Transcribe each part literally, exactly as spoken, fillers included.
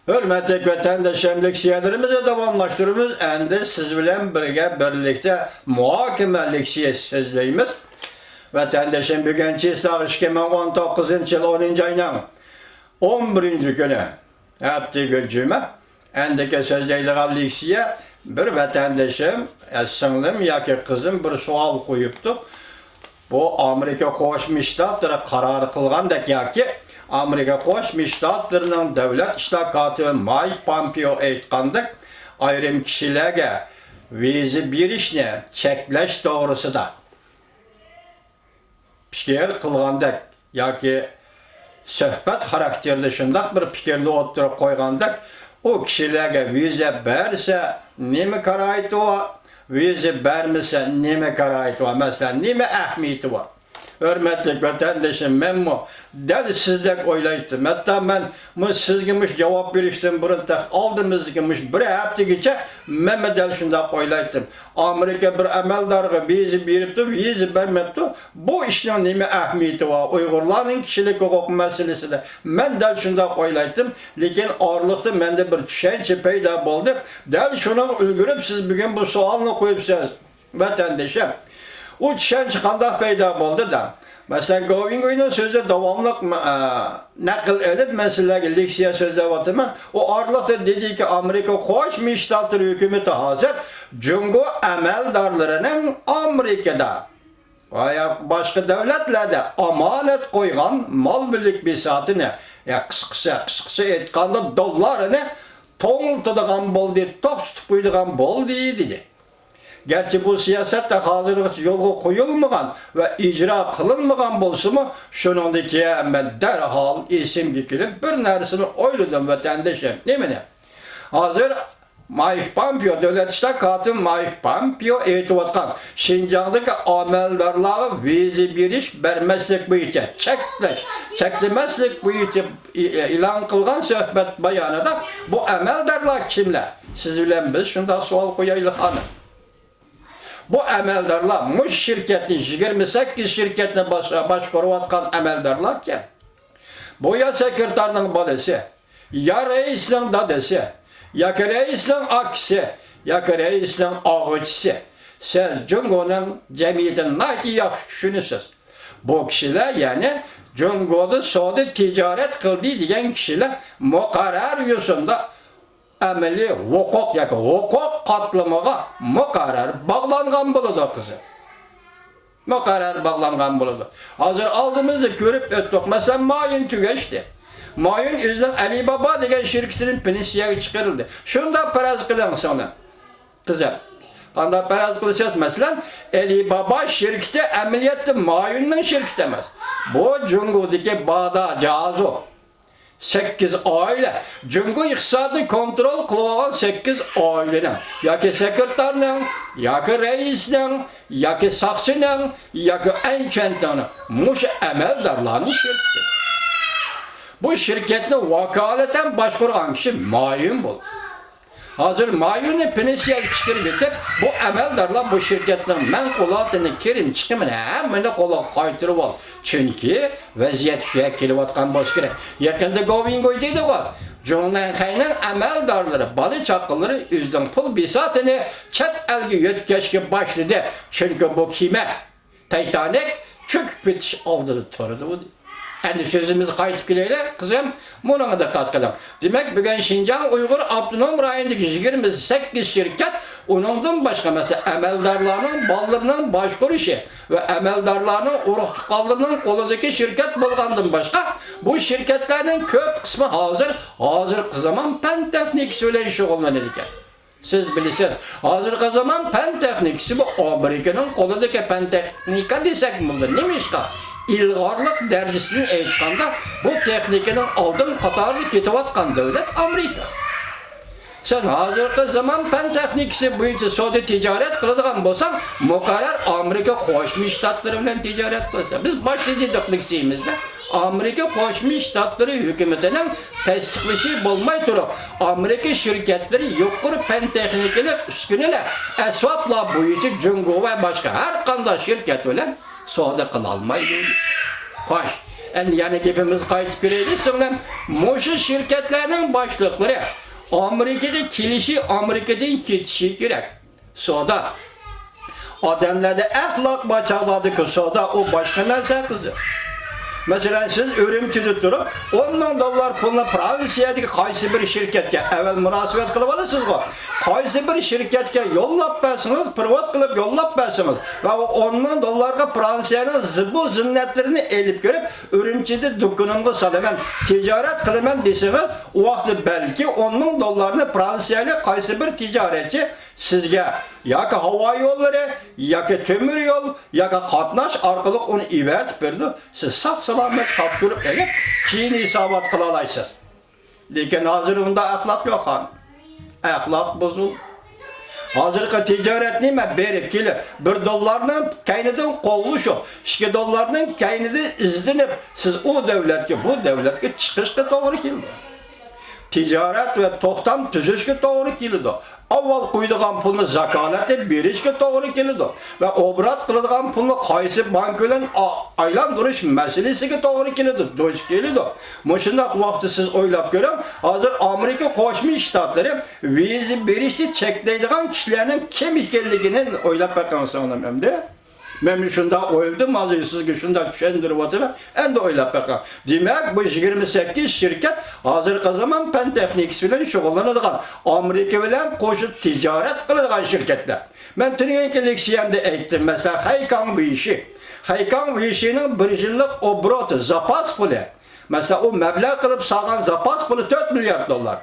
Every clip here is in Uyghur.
ھۆرمەتلىك ۋەتەنداشلىرىم، لېكسىيەلىرىمىزنى داۋاملاشتۇرىمىز. ئەمدى سىز بىلەن بىرگە بىرلىكتە مۇھاكىمە لېكسىيە سۆزلەيمىز. ۋەتەنداشلىرىم، بۈگۈن چىسلاغ ئىككى مىڭ ئون توققۇزىنچى يىل ئونىنچى ئاينىڭ ئون بىرىنچى كۈنى، ھەپتىگە جۈمە. ئەندىكى سۆزلەيدىغان لېكسىيە بىر ۋەتەندىشىم، يا سىڭلىم ياكى قىزىم بىر سوئال قويۇپتۇ. بۇ ئامېرىكا قوشما شتاتلىرى قارار قىلغاندەك ياكى ئامېرىكا قوشما شتاتلىرىنىڭ دۆلەت ئىشلار كاتىپى مايك پامپېئو ئېيتقاندەك، ئايرىم كىشىلەرگە ۋىزا بېرىشنى چەكلەش توغرىسىدا پىكىر قىلغاندەك ياكى سۆھبەت خاراكتېرىدا شۇنداق بىر پىكىرنى ئوتتۇرىغا قويغاندەك، ئۇ كىشىلەرگە ۋىزا بەرسە نېمە كارايتى بار؟ ۋىزا بەرمىسە نېمە كارايتى بار؟ مەسىلەن، نېمە ئەھمىيىتى بار؟ ھۆرمەتلىك ۋەتەندىشىم، مەنمۇ دەل سىزدەك ئويلايتتىم. ھەتتا مەن مۇ-، سىزگە مۇشۇ جاۋاب بېرىشتىن بۇرۇن، تېخى ئالدىمىزدىكى مۇشۇ بىر ھەپتىگىچە مەنمۇ دەل شۇنداق ئويلايتتىم. ئامېرىكا بىر ئەمەلدارغا ۋىزا بېرىپتۇ، ۋىزا بەرمەپتۇ. بۇ ئىشنىڭ نېمە ئەھمىيىتى بار؟ ئۇيغۇرلارنىڭ كىشىلىك ھوقۇق مەسىلىسىدە مەن دەل شۇنداق ئويلايتتىم. لېكىن ئارىلىقتا مەندە بىر چۈشەنچە پەيدا بولدى. دەل شۇنىڭغا ئۈلگۈرۈپ سىز بۈگۈن بۇ سوئالنى قويۇپسىز، ۋەتەندىشىم. ئۇ چۈشەنچە قانداق پەيدا بولدى دە؟ مەسىلەن، گوۋىنگوينىڭ سۆزى داۋاملىق، ئە، نەقىل ئېلىپ، مەن سىلەرگە لېكسىيە سۆزلەۋاتىمەن. ئۇ ئارىلىقتا دېدىكى، ئامېرىكا قوشما شتاتلىرى ھۆكۈمىتى ھازىر جۇڭگو ئەمەلدارلىرىنىڭ ئامېرىكىدا ۋە يا باشقا دۆلەتلەردە ئامانەت قويغان مال-مۈلۈك بىساتىنى، يا قىسقىسى، قىسقىسى ئېيتقاندا، دوللارىنى توڭلىتىدىغان بولدى، توختىتىپ قويىدىغان بولدى، دېدى. گەرچە بۇ سىياسەتتە ھازىرغىچە يولغا قويۇلمىغان ۋە ئىجرا قىلىنمىغان بولسىمۇ، شۇنىڭدىن كېيىن مەن دەرھال ئېسىمگە كېلىپ، بىر نەرسىنى ئويلىدىم، ۋەتەندىشىم. نېمىنى؟ ھازىر مايك پامپېئو، دۆلەت ئىشلار كاتىپى مايك پامپېئو ئېيتىۋاتقان شىنجاڭدىكى ئەمەلدارلارغا ۋىزا بېرىش، بەرمەسلىك بويىچە چەكلەش، چەكلىمەسلىك بويىچە ئېلان قىلغان سۆھبەت بايانىدا بۇ ئەمەلدارلار كىملەر؟ سىز بىلەن بىز شۇنداق سوئال قويايلى، خانىم. بۇ ئەمەلدارلار، مۇشۇ شىركەتنى، يىگىرمە سەككىز شىركەتنى باش-، باشقۇرۇۋاتقان ئەمەلدارلار كىم؟ بۇ يا سېكرېتارنىڭ بالىسى، يا رەئىسنىڭ دادىسى، ياكى رەئىسنىڭ ئاكىسى، ياكى رەئىسنىڭ ئاغىچىسى. سىز جۇڭگونىڭ جەمئىيىتىنى ناھايىتى ياخشى چۈشىنىسىز. بۇ كىشىلەر، يەنى جۇڭگودا سودا تىجارەت قىلدى دېگەن كىشىلەر مۇقەررەر يوسۇندا ئەمەلىي ھوقۇق ياكى ھوقۇق قاتلىمىغا مۇقەررەر باغلانغان بولىدۇ، قىزىم. مۇقەررەر باغلانغان بولىدۇ. ھازىر ئالدىمىزدا كۆرۈپ ئۆتتۇق. مەسىلەن، مايۈن تۈگەشتى. مايۈن ئۆزىنىڭ ئەلىبابا دېگەن شىركىتىدىن پېنسىيەگە چىقىرىلدى. شۇنداق پەرەز قىلىڭ، سىڭلىم، قىزىم. قانداق پەرەز قىلىسىز؟ مەسىلەن، ئەلىبابا شىركىتى ئەمەلىيەتتە مايۈننىڭ شىركىتى ئەمەس. بۇ جۇڭگودىكى بادا جازۇ. سەككىز ئائىلە، جۇڭگو ئىقتىسادىنى كونترول قىلىۋالغان سەككىز ئائىلىنىڭ، ياكى سېكرېتارنىڭ، ياكى رەئىسنىڭ، ياكى ساقچىنىڭ، ياكى ئەنچۈەنتىڭنىڭ، مۇشۇ ئەمەلدارلارنىڭ شىركىتى. بۇ شىركەتنى ۋاكالىتەن باشقۇرغان كىشى مايۈن بولدى. ھازىر مايۈننى پېنسىيەگە چىقىرىۋېتىپ، بۇ ئەمەلدارلار بۇ شىركەتنىڭ مەنقۇلاتىنى، كىرىم چىقىمىنى ھەممىنى قولىغا قايتۇرۇۋالدى. چۈنكى ۋەزىيەت شۇ يەرگە كېلىۋاتقان بولسا كېرەك. يېقىندا گوۋىنگوي دېدىغۇ، جۇڭنەنخەينىڭ ئەمەلدارلىرى، بالا-چاقىلىرى ئۆزىنىڭ پۇل بىساتىنى چەت ئەلگە يۆتكەشكە باشلىدى. چۈنكى بۇ كېمە تايتانىك چۆكۈپ كېتىش ئالدىدا تۇرىدۇ. ئەمدى سۆزىمىزگە قايتىپ كېلەيلى، قىزىم، مۇنىڭغا دىققەت قىلىڭ. دېمەك، بۈگۈن شىنجاڭ ئۇيغۇر ئاپتونوم رايونىدىكى يىگىرمە سەككىز شىركەت، ئۇنىڭدىن باشقا، مەسىلەن، ئەمەلدارلارنىڭ بالىلىرىنىڭ باشقۇرۇشى ۋە ئەمەلدارلارنىڭ ئۇرۇق-تۇغقانلىرىنىڭ قولىدىكى شىركەت بولغاندىن باشقا، بۇ شىركەتلەرنىڭ كۆپ قىسمى ھازىر، ھازىرقى زامان پەن تېخنىكىسى بىلەن شۇغۇللىنىدىكەن. سىز بىلىسىز، ھازىرقى زامان پەن تېخنىكىسى بۇ ئامېرىكىنىڭ قولىدىكى پەن تېخنىكا دېسەك بولىدۇ. نېمىشقا؟ ئىلغارلىق دەرىجىسىدىن ئېيتقاندا، بۇ تېخنىكىنىڭ ئالدىن قاتارىدا كېتىۋاتقان دۆلەت ئامېرىكا. سەن ھازىرقى زامان پەن تېخنىكىسى بويىچە سودا تىجارەت قىلىدىغان بولساڭ، مۇقەررەر ئامېرىكا قوشما شتاتلىرى بىلەن تىجارەت قىلىسەن. بىز باشتا دېدۇق لېكسىيىمىزدە، ئامېرىكا قوشما شتاتلىرى ھۆكۈمىتىنىڭ تەستىقلىشى بولماي تۇرۇپ، ئامېرىكا شىركەتلىرى يۇقىرى پەن تېخنىكىلىق ئۈسكۈنىلەر، ئەسۋابلار بويىچە جۇڭگو ۋە باشقا ھەر قانداق شىركەت بىلەن سودا قىلالمايدۇ. خوش، ئەمدى يەنە گېپىمىزگە قايتىپ كېلەيلى، سىڭلىم. مۇشۇ شىركەتلەرنىڭ باشلىقلىرى ئامېرىكىغا كېلىشى، ئامېرىكىدىن كېتىشى كېرەك. سودا. ئادەملەردە ئەخلاق بار چاغلاردىكى سودا، ئۇ باشقا نەرسە، قىزىم. مەسىلەن، سىز ئۈرۈمچىدە تۇرۇپ، ئون مىڭ دوللار پۇلنى فرانسىيەدىكى قايسى بىر شىركەتكە ئەۋەل مۇناسىۋەت قىلىپ ئالىسىزغۇ؟ قايسى بىر شىركەتكە يوللاپ بەرسىڭىز، پېرېۋوت قىلىپ يوللاپ بەرسىڭىز ۋە ئۇ ئون مىڭ دوللارغا فرانسىيەنىڭ زىبۇ زىننەتلىرىنى ئېلىپ كىرىپ، ئۈرۈمچىدە دۇكىنىمغا سالىمەن، تىجارەت قىلىمەن دېسىڭىز، ئۇ ۋاقىتتا بەلكى ئون مىڭ دوللارنى فرانسىيەلىك قايسى بىر تىجارەتچى سىزگە ياكى ھاۋا يوللىرى، ياكى تۆمۈر يول، ياكى قاتناش ئارقىلىق ئۇنى ئېۋەتىپ بېرىدۇ. سىز ساق-سالامەت تاپشۇرۇپ ئېلىپ، كېيىن ھېسابات قىلالايسىز. لېكىن ھازىر ئۇنداق ئەخلاق يوق، خانىم. ئەخلاق بۇزۇلدى. ھازىرقى تىجارەت نېمە؟ بېرىپ كېلىپ، بىر دوللارنىڭ كەينىدىن قوغلىشىپ، ئىككى دوللارنىڭ كەينىدىن ئىزدىنىپ، سىز ئۇ دۆلەتكە، بۇ دۆلەتكە چىقىشقا توغرا كېلىدۇ. تىجارەت ۋە توختام تۈزۈشكە توغرا كېلىدۇ. ئاۋۋال قويىدىغان پۇلنى زاكالەتتە بېرىشكە توغرا كېلىدۇ ۋە ئوبوروت قىلىدىغان پۇلنى قايسى بانك بىلەن ئا-، ئايلاندۇرۇش مەسىلىسىگە توغرا كېلىدۇ، دۇچ كېلىدۇ. مۇشۇنداق ۋاقىتتا سىز ئويلاپ كۆرۈڭ، ھازىر ئامېرىكا قوشما شتاتلىرى ۋىزا بېرىشنى چەكلەيدىغان كىشىلەرنىڭ كىم ئىكەنلىكىنى ئويلاپ بېقىڭ، سىڭلىم، ئەمدى. مەن شۇنداق ئويلىدىم، ھازىر سىزگە شۇنداق چۈشەندۈرۈۋاتىمەن، ئەمدى ئويلاپ بېقىڭ. دېمەك، بۇ يىگىرمە سەككىز شىركەت ھازىرقى زامان پەن تېخنىكىسى بىلەن شۇغۇللىنىدىغان، ئامېرىكا بىلەن قوشۇپ تىجارەت قىلىدىغان شىركەتلەر. مەن تۈنۈگۈنكى لېكسىيەمدە ئېيتتىم، مەسىلەن، خەيكاڭ ۋېيشى. خەيكاڭ ۋېيشىنىڭ بىر يىللىق ئوبوروتى، زاپاس پۇلى، مەسىلەن، ئۇ مەبلەغ قىلىپ سالغان زاپاس پۇلى تۆت مىليارد دوللار.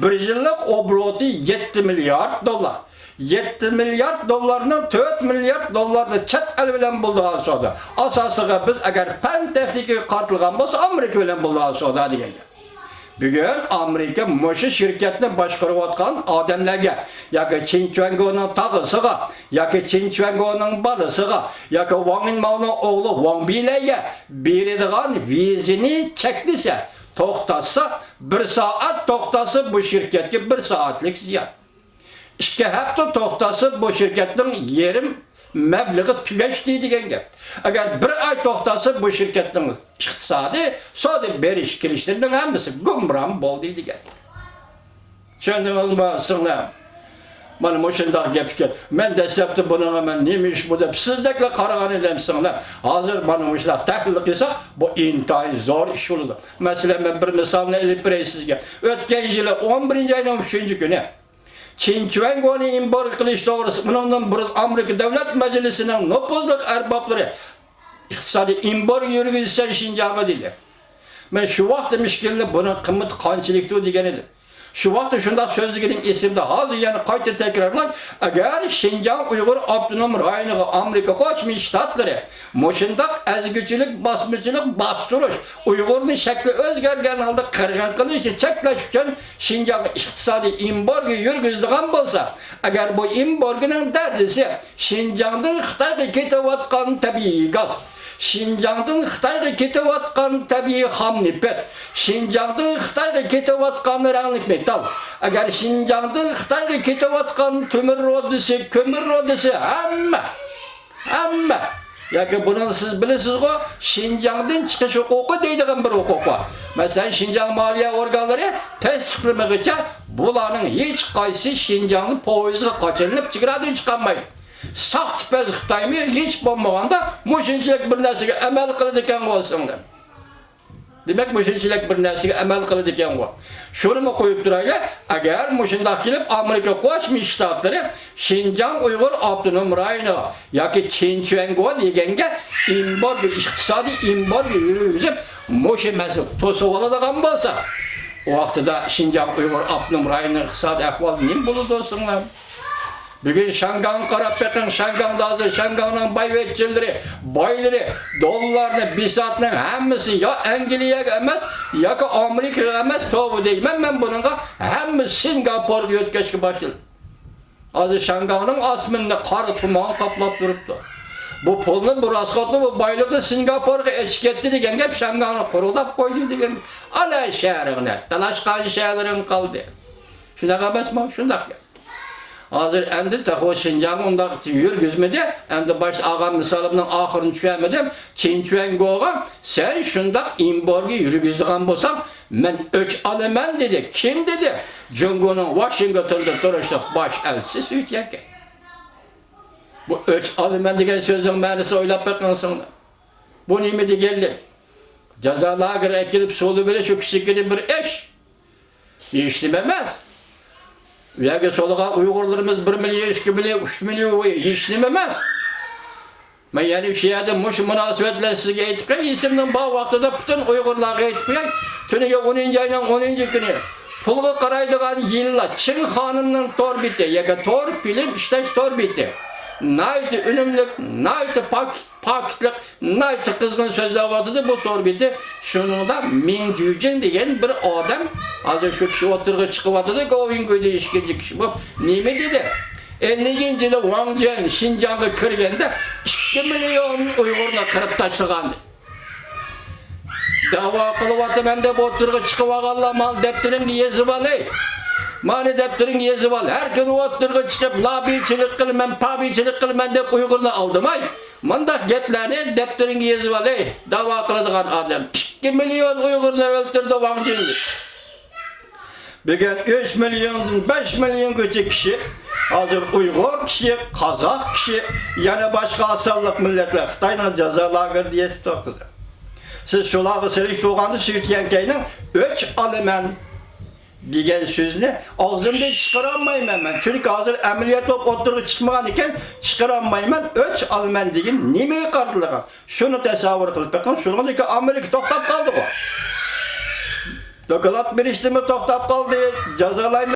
بىر يىللىق ئوبوروتى يەتتە مىليارد دوللار. يەتتە مىليارد دوللارنىڭ تۆت مىليارد دوللارنى چەت ئەل بىلەن بولىدىغان سودا. ئاساسلىقى بىز ئەگەر پەن تېخنىكىغا قارىتىلغان بولسا، ئامېرىكا بىلەن بولىدىغان سودا دېگەن گەپ. بۈگۈن ئامېرىكا مۇشۇ شىركەتنى باشقۇرۇۋاتقان ئادەملەرگە، ياكى چىن چۈەنگونىڭ تاغىسىغا، ياكى چىن چۈەنگونىڭ بالىسىغا، ياكى ۋاڭ يىنماۋنىڭ ئوغلى ۋاڭ بىلەيگە بېرىدىغان ۋىزىنى چەكلىسە، توختاتسا، بىر سائەت توختاتسا، بۇ شىركەتكە بىر سائەتلىك زىيان. ئىككى ھەپتە توختاتسا، بۇ شىركەتنىڭ يېرىم مەبلىغى تۈگەشتى دېگەن گەپ. ئەگەر بىر ئاي توختاتسا، بۇ شىركەتنىڭ ئىقتىسادى، سودا بېرىش كېلىشلىرىنىڭ ھەممىسى گۇمران بولدى دېگەن. چۈشەندىڭىزمۇ، سىڭلىم؟ مانا مۇشۇنداق گەپ ئىكەن. مەن دەسلەپتە بۇنىڭغا مەن نېمە ئىش بۇ دەپ سىزدەكلا قارىغان ئىدىم، سىڭلىم. ھازىر مانا مۇشۇنداق تەھلىل قىلساق، بۇ ئىنتايىن زور ئىش بولىدۇ. مەسىلەن، مەن بىر مىسالنى ئېلىپ بېرەي سىزگە. ئۆتكەن يىلى ئون بىرىنچى ئاينىڭ ئۈچىنچى كۈنى چىن چۈەنگونى ئېمبارگو قىلىش توغرىسىدا، ئۇنىڭدىن بۇرۇن ئامېرىكا دۆلەت مەجلىسىنىڭ نوپۇزلۇق ئەربابلىرى ئىقتىسادىي ئېمبارگو يۈرگۈزسەن شىنجاڭغا دېدى. مەن شۇ ۋاقىتتا مىشكىلنى بۇنىڭ قىممىتى قانچىلىكتۇ دېگەن ئىدىم. شۇ ۋاقىتتا شۇنداق سۆزلىگىنىم ئېسىمدە، ھازىر يەنە قايتا تەكرارلاي، ئەگەر شىنجاڭ ئۇيغۇر ئاپتونوم رايونىغا ئامېرىكا قوشما شتاتلىرى مۇشۇنداق ئەزگۈچىلىك، باسمىچىلىق، باستۇرۇش، ئۇيغۇرنى شەكلى ئۆزگەرگەن ھالدا قىرغىن قىلىشنى چەكلەش ئۈچۈن شىنجاڭغا ئىقتىسادىي ئېمبارگو يۈرگۈزىدىغان بولسا، ئەگەر بۇ ئېمبارگونىڭ دەرىجىسى شىنجاڭدىن خىتايغا كېتىۋاتقان تەبىئىي گاز، شىنجاڭدىن خىتايغا كېتىۋاتقان تەبىئىي خام نېفىت، شىنجاڭدىن خىتايغا كېتىۋاتقان رەڭلىك مېتال، ئەگەر شىنجاڭدىن خىتايغا كېتىۋاتقان تۆمۈر رۇدىسى، كۆمۈر رۇدىسى، ھەممە، ھەممە، ياكى بۇنى سىز بىلىسىزغۇ، شىنجاڭدىن چىقىش ھوقۇقى دەيدىغان بىر ھوقۇق بار. مەسىلەن، شىنجاڭ مالىيە ئورگانلىرى تەستىقلىمىغىچە بۇلارنىڭ ھېچقايسى شىنجاڭنى پويىزغا قاچىلىنىپ چېگرادىن چىقالمايدۇ. ساختىپەز خىتايمۇ ھېچ بولمىغاندا مۇشۇنچىلىك بىر نەرسىگە ئەمەل قىلىدىكەنغۇ، سىڭلىم. دېمەك، مۇشۇنچىلىك بىر نەرسىگە ئەمەل قىلىدىكەنغۇ. شۇنىمۇ قويۇپ تۇرايلى، ئەگەر مۇشۇنداق كېلىپ ئامېرىكا قوشما شتاتلىرى شىنجاڭ ئۇيغۇر ئاپتونوم رايونىغا ياكى چىن چۈەنگو دېگەنگە ئېمبارگو، ئىقتىسادىي ئېمبارگو يۈرگۈزۈپ، مۇشۇ مەسىلىنى توسۇۋالىدىغان بولسا، ئۇ ۋاقتىدا شىنجاڭ ئۇيغۇر ئاپتونوم رايونىنىڭ ئىقتىسادىي ئەھۋالى نېمە بولىدۇ، سىڭلىم؟ بۈگۈن شياڭگاڭغا قاراپ بېقىڭ، شياڭگاڭدا ھازىر شياڭگاڭنىڭ بايۋەچچىلىرى، بايلىرى، دوللارنى، بىساتنىڭ ھەممىسىنى يا ئەنگلىيەگە ئەمەس، ياكى ئامېرىكىغا ئەمەس، توۋا دەيمەن مەن بۇنىڭغا، ھەممىسى سىنگاپورغا يۆتكەشكە باشلىدى. ھازىر شياڭگاڭنىڭ ئاسمىنىنى قارا تۇمان قاپلاپ تۇرۇپتۇ. بۇ پۇلنى، بۇ راسخوتنى، بۇ بايلىقنى سىنگاپورغا ئېچىپ كەتتى دېگەن گەپ، شياڭگاڭنى قۇرۇلداپ قويدى دېگەن گەپ. ئانا شەھىرىڭنى، تالاشقان شەھەرلىرىڭ قالدى. شۇنداق ئەمەسمۇ؟ شۇنداق گەپ. ھازىر ئەمدى تېخى شىنجاڭغا ئۇنداق يۈرگۈزمىدى. ئەمدى باشتا ئالغان مىسالىمنىڭ ئاخىرىنى چۈشەنمىدىم. چىن چۈەنگوغا، سەن شۇنداق ئېمبارگو يۈرگۈزىدىغان بولساڭ، مەن ئۆچ ئالىمەن دېدى. كىم دېدى؟ جۇڭگونىڭ ۋاشىنگتوندا تۇرۇشلۇق باش ئەلچىسى سۈيتيەنكەي. بۇ ئۆچ ئالىمەن دېگەن سۆزنىڭ مەنىسىنى ئويلاپ بېقىڭ سىڭلىم. بۇ نېمە دېگەنلىك؟ جازا لاگېرىغا ئەكېلىپ سولىۋېلىش شۇ كىچىككىنە بىر ئىش. ھېچنېمە ئەمەس. ئۇ يەرگە سولىغان ئۇيغۇرلىرىمىز بىر مىليون، ئىككى مىليون، ئۈچ مىليون، ھېچنېمە ئەمەس. مەن يەنە شۇ يەردە مۇشۇ مۇناسىۋەت بىلەن سىزگە ئېيتىپ قوياي، ئېسىمنىڭ بار ۋاقتىدا پۈتۈن ئۇيغۇرلارغا ئېيتىپ قوياي، تۈنۈگۈن ئونىنچى ئاينىڭ ئونىنچى كۈنى پۇلغا قارايدىغان يىللار چىڭ خانىمنىڭ تور بېتى ياكى تور فىلىم ئىشلەش تور بېتى ناھايىتى ئۈنۈملۈك، ناھايىتى پاك-، پاكىتلىق، ناھايىتى قىزغىن سۆزلەۋاتىدۇ بۇ تور بېتى. شۇنىڭدا مىڭ جۈجىن دېگەن بىر ئادەم، ھازىر شۇ كىشى ئوتتۇرىغا چىقىۋاتىدۇ، گوۋۇيۈەنگۇيدا ئىككىنچى كىشى بولۇپ، نېمە دېدى؟ ئەللىكىنچى يىلى ۋاڭ جۈەن شىنجاڭغا كىرگەندە ئىككى مىليون ئۇيغۇرنى قىرىپ تاشلىغانىدى. دەۋا قىلىۋاتىمەن دەپ ئوتتۇرىغا چىقىۋالغانلار، مانا دەپتىرىڭگە يېزىۋال، ھەي. مانا دەپتىرىڭگە يېزىۋال. ھەر كۈنى ئوتتۇرىغا چىقىپ، لابىچىلىك قىلىمەن، پابىچىلىك قىلىمەن دەپ ئۇيغۇرنى ئالدىماي. مۇنداق گەپلەرنى دەپتىرىڭگە يېزىۋال، ھەي، دەۋا قىلىدىغان ئادەم. ئىككى مىليون ئۇيغۇرنى ئۆلتۈردى ۋاڭ جۈن. بۈگۈن ئۈچ مىليوندىن بەش مىليونغىچە كىشى، ھازىر ئۇيغۇر كىشى، قازاق كىشى، يەنە باشقا ئاز سانلىق مىللەتلەر خىتاينىڭ جازا لاگېرىدا يېتىپ تۇرۇپتۇ. سىز شۇلارغا سېلىشتۇرغاندا سۈيتيەنكەينىڭ ئۆچ ئالىمەن دېگەن سۆزنى ئاغزىمدىن چىقىرالمايمەن مەن. چۈنكى ھازىر ئەمەلىيەت بولۇپ ئوتتۇرىغا چىقمىغان ئىكەن، چىقىرالمايمەن. ئۆچ ئالىمەن دېگىنى نېمىگە قارىتىلغان؟ شۇنى تەسەۋۋۇر قىلىپ بېقىڭ. شۇنىڭدىكى ئامېرىكا توختاپ قالدىغۇ. دوكلات بېرىشتىنمۇ توختاپ قالدى. جازالايمىز.